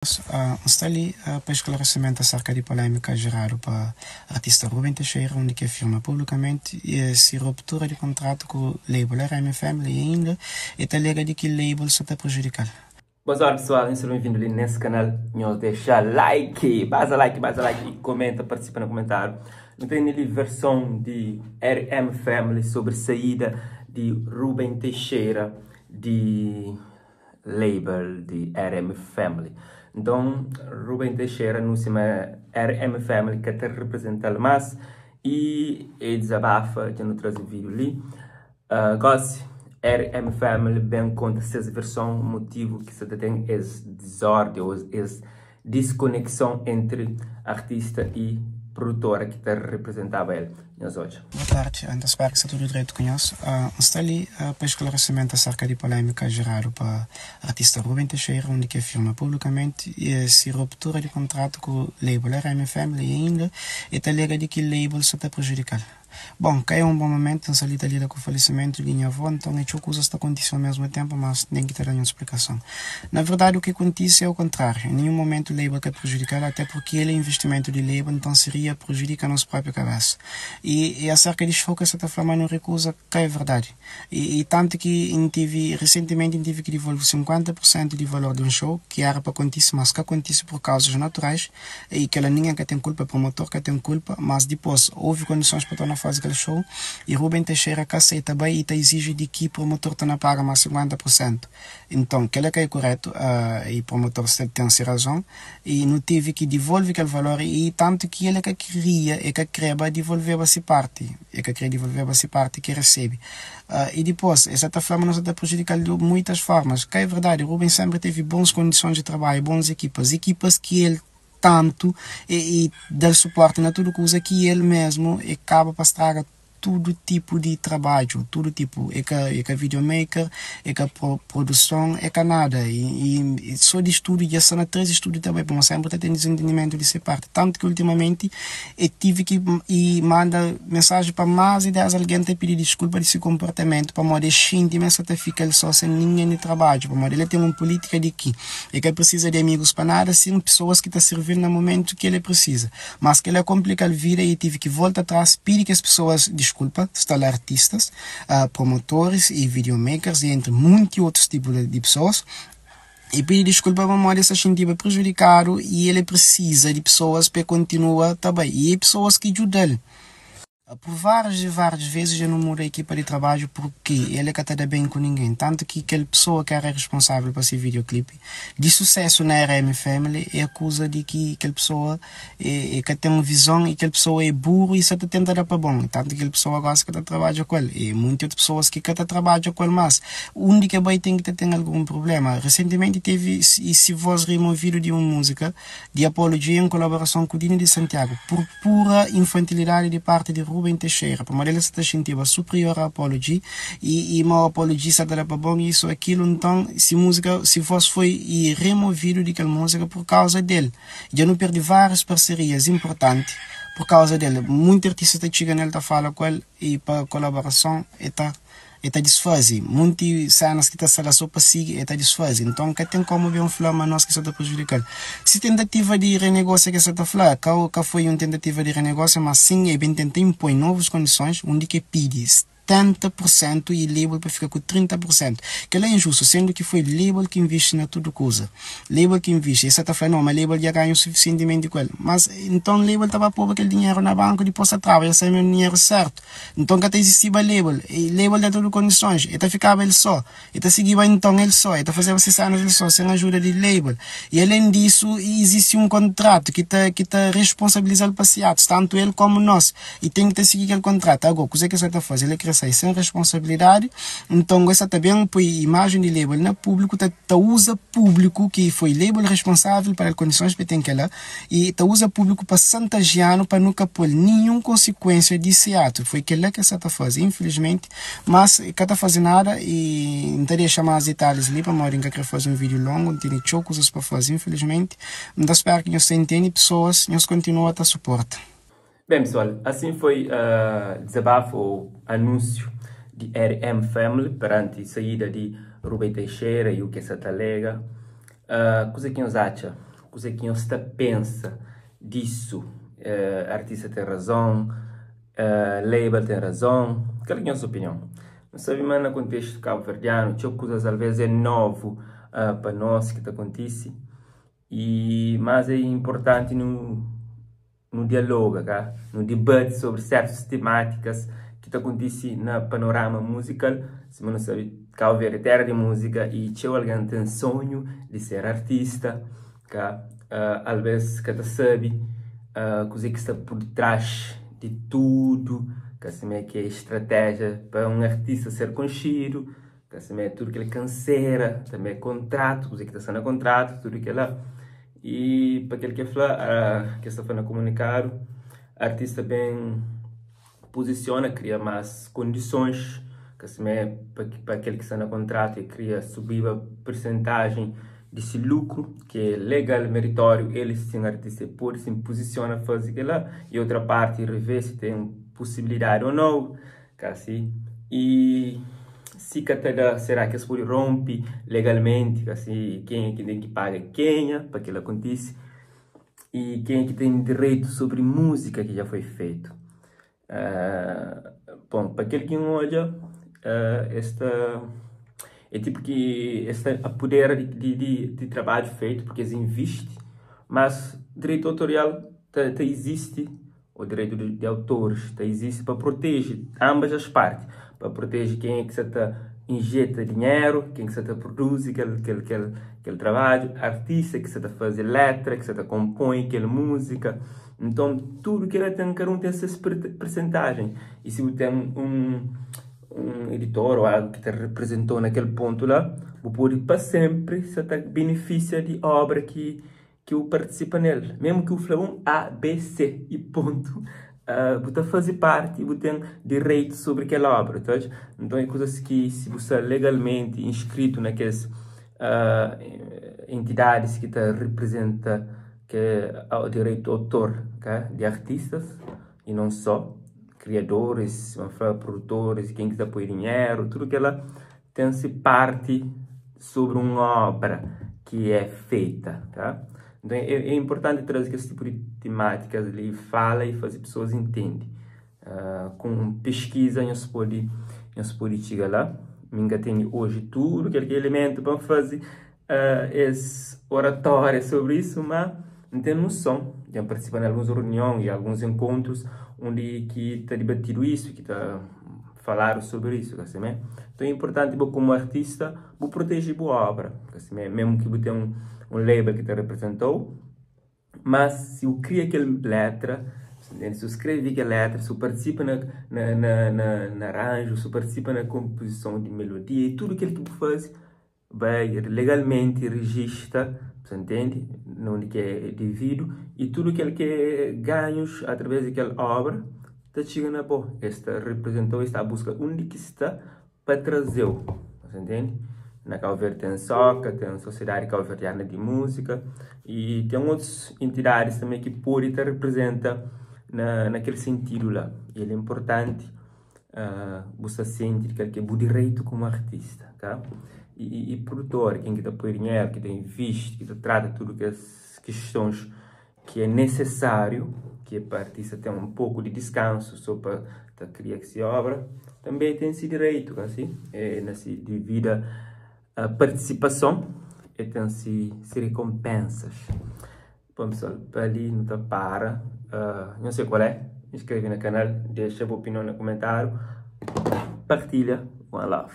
N sta li pa esclarecimento acerca di polémica geradu pa artista Ruben Teixeira undi ki afirma publicamenti si ruptura di contrato ku label RM Family e inda e ta alega di ki label sa ta prejudikal. Bonsoir pessoal, nhos seja bem-vindo li nesse canal. Nhos deixa like, baza like, baza like e comenta, participa na comentário. Nu tem ali versão de RM Family sobre saída de Ruben Teixeira de label di RM Family. Nton, Ruben Teixeira anúnsia ma RM Family ka ta reprezental más y e dizabafa, dja nu traze vídiu li. Uh, gósi, RM Family ben konta ses verson, motivu ki sa ta ten es dizórdi ô es diskonekson entri artista y produtora ki ta reprezentaba el. Nhos odja. Boa tardi, N ta spera ki sta tudu dretu ku nhos. N sta li pa esclarecimento acerca di polémica geradu pa artista Ruben Teixeira undi ki afirma publicamenti si ruptura di contratu ku label RM Family e inda e ta alega di ki label sa ta prejudikal. Bon, ka é un bon momentu, N sta li ta lida ku falesimentu di nha avó, nton é txeu kuzas ta kontise au mesmu tenpu, mas nen ki ta da nhos splikason. Na verdadi, u ki kontise é o kontráriu, en ninhun momentu label ka prejudikal, até purki el é investimentu di label, nton seria prejudika nos própi kabesa. I, i aserka di xou ke sa ta fla ma nu rekuza, ka é verdadi. I, i tantu ki N tivi, resentimenti N tivi ki divolve 50 pur sentu di valor di un xou ki era pa kontise, mas ka kontise pur kauzas naturais, I kela ningen ka ten kulpa, promotor ka ten kulpa, mas dipos houve kondisons pa torna faze kel show i Ruben Teixeira ka aceita bai i ta iziji di ki promotor torna paga mas 50 por sentu. Inton kela ka e kuretu i promotor ten si razon i nu tive ki divolve kel valor i tantu ki el ka kiria e ka kreba divolveba si parti, e ka kria divolveba si parti ki resebe. I dipos e sa ta fla ma nu sa ta prejudikal di muitas formas. Ka e verdadi, Ruben sempri tevi bons kondisons di trabadju, bons ekipas, ekipas ki el tantu e e dal suporti na tudu kuza ki el mesmu e kaba pa straga tudu tipu di trabadju, tudu tipu, e ka e ka videomaker, e ka produson, e ka nada i i so di studu dja sta na 3 studu ta bai pamodi sempri ta ten disentendimentu di se parti, tantu ki ultimamenti E tive ki e manda mensaji pa más di 10 algen ta pidi diskulpa di se konportamentu pamodi e xinti ma e sa ta fika el só sen ningen di trabadju pamodi el ten un pulítika di ki e ka prisiza di amigus pa nada sin pesoas ki ta sirvi-l na mumentu ki el e prisiza. Mas kel-la konplika-l vida i e tive ki volta atrás pidi kes pesoas diskulpa, sta la artistas, promotoris i videomakers i entri munti otus tipu di pesoas. E pidi diskulpa pamodi el sta xintiba prejudikadu i el prisiza di pesoas pa el kontinua ta bai. I é pesoas ki djuda-l. Pur várius i várius vezes dja nu muda ekipa di trabadju purki el ka ta da ben ku ningen. Tantu ki kel pesoa ki éra responsável pa se videoclip di susésu na RM Family e akuza di ki kel pesoa e ka ten vizon i kel pesoa é buru i sa ta tenta da pa bon. Tantu ki kel pesoa gosi ka ta trabadja ku el. I munti otu pesoas ki ka ta trabadja ku el mas. Undi ke bai ten ki ta ten algun prublema. Resentimenti tevi si vos removidu di un musika di Apollo G en kolaborason ku Dino di Santiago pur pura infantilidadi di parti di Ruben Teixeira pamodi el sa ta xintiba superior a Apollo G i i ma Apollo G sa ta da pa bon isu akilu nton si musika si vos foi i removidu di kel musika pur kauza del. Dja nu perdi várius parserias inportanti pur kauza del. Munti artista ta txiga nel ta fala ku el i pa kolaborason e ta e ta disfaze. Munti senas ki ta sta la so pa sigi e ta disfaze. Nton ka ten komu ben fla ma nos ki sa ta prejudika-l. Si tentativa di renegosia ki e sa ta fla ka ka foi un tentativa di renegosia ma sin e ben tenta inpoi novus kondisons undi ki e pidi 70 pur sentu i label pa fika ku 30 pur sentu. Kel-la é injustu, sendu ki foi label ki invisti na tudu kuza. Label ki invisti. Es sa ta fla, no, ma label dja ganha sufisientimenti ku el. Mas, nton label ta ba poba kel dinheru na banku, dipos ta traba, dja sai mesmu dinheru sertu. Nton ka ta izistiba label. I label da tudu kondisons. E ta fikaba el so. E ta sigiba nton el so. E ta fazeba se senas el so, sen ajuda di label. I alen disu, izisti un kontratu ki ta ki ta responsabiliza-l pa se atus, tantu el komu nos. I ten ki ta sigi kel kontratu. Ago, kuze ki el sa ta faze? El kre sai sen responsabilidadi. Nton, el sa ta ben poi imajen di label na públiku, ta ta uza públiku, ki foi label responsável pa da-l kondisons pa el ten kel-la, i ta uza públiku pa santajia-nu pa nu ka pô-l ninhun konsikuénsia di se atu. Foi kel-la ki el sa ta faze, infilismenti. Mas, ka ta faze nada i N ta dexa más detalhis li pamodi N ka kre faze un vídiu longu, N tene txeu kuzas pa faze, infilismenti. N ta spera ki nhos ta intende pesoas, nhos kontinua ta suporta. Bem pessoal, assim foi uh, desabafo ou anúncio de RM Family perante saída de Rubem Teixeira e o que essa talega. Uh, kuza ki nhos atxa? Kuzê ki nhos ta pensa disu? Artista ten razon? Label ten razon? Kal ki é nhos opinion? Nu sabe ma na kontestu kabuverdianu txeu kuzas alvês é novu pa nos ki ta kontise i mas é inportanti nu nu dialoga ka nu dibati sobri sertus temátikas ki ta kontise na panorama muzikal sima nu sabe Cabo Verde é tera di múzika i txeu algen ten sonhu di ser artista ka alvês ka ta sabe kuzê ki sta pur ditrás di tudu ka sima ki é stratéjia pa un artista ser konxidu ka sima tudu kel kansera tanbê kontratu kuzê ki ta sta na kontratu tudu kila. I pa kel ki el fla, ki sta fla na komunikadu, artista ben puzisiona, kria más kondisons, ka simé pa kel ki sta na kontratu e kria subiba persentajen di si lukru, ki é legal, meritóriu, el sin artista e pode sin puzisiona faze kila, i otra parti revê si ten pusibilidadi o nau. Ka si? I si ka ta da, sera ki es pode rompi legalmenti? Ka si? Kenha ki ten ki paga kenha pa kila kontise? I kenha ki ten direitu sobri múzika ki dja foi fetu? Bon, pa kel ki N odja, es ta é tipu ki es ta apudera di trabadju fetu purki es invisti, mas direitu autorial ta izisti. O direitu di autoris ta izisti pa proteje ambas as parti, pa proteje kenha ki sa ta injeta dinheru, ken ki sa ta produzi kel kel kel kel trabadju, artista ki sa ta faze letra, ki sa ta konpoi kel múzika. Nton tudu kila ten kada un ten ses persentajen i si bu ten un un editor o algu ki ta reprezentou na kel pontu la, bu pode pa senpri sa ta benefisia di obra ki ki bu partisipa nel, mesmu ki bu fla un A, B, C i pontu, bu ta faze parti i bu ten direitu sobri kel obra, ta odja? Nton é kuzas ki si bu sta legalmenti inskritu na kes entidadis ki ta riprizenta ke direitu autor di artistas i non so, kriadoris, produtoris, ken ki ta poi dinheru, tudu kela ten si parti sobri un obra ki é feita, tá? Então é, é importanti traze kes tipu di temátikas li, fala i faze pesoas intende. Ku peskiza nhos pode nhos pode txiga la. Mi nka tene oji tudu kel ki elementu pa N faze es oratória sobri isu, ma N ten noson, dja N partisipa na alguns runion i alguns enkontrus undi ki ta dibatidu isu, ki ta faladu sobri isu, ka simé? Nton é inportanti bo komu artista bu proteje bu obra, ka simé? Mésmu ki bu ten un label ki ta reprezenta-u, mas si bu kria kel letra, si bu skrebe kel letra, si bu partisipa na na na aranju, si bu partisipa na konpozison di melodia i tudu kel ki bu faze, Bai legalmenti rijista, bu ntende, na undi ki é devidu i tudu kel ki é ganhus através di kel obra ta txiga na bo. Es ta reprezentau, es ta buska undi ki sta pa trazeu, bu ntende. Na Cabo Verde ten SOCA, ten Sosiedadi Kabuverdiana di Múzika i ten otus entidadis tanbe ki pode ta reprezenta na kel sentidu la. El é inportanti. Bu sta sienti di kal ki é bu direitu komu artista, ka? I produtor, ken ki ta poi dinheru, ki ta invisti, ki ta trata tudu kes kistons ki é nesesáriu, ki é pa artista ten un poku di diskansu so pa ta kria si obra, tanbe ten si direitu, ka si? É na si divida partisipason, e ten si rekonpensas. Bom pessoal, pa li nu ta para. Nhos sei qual é, inscreve na canal, deixa bu opinião na comentário, partilha, one love.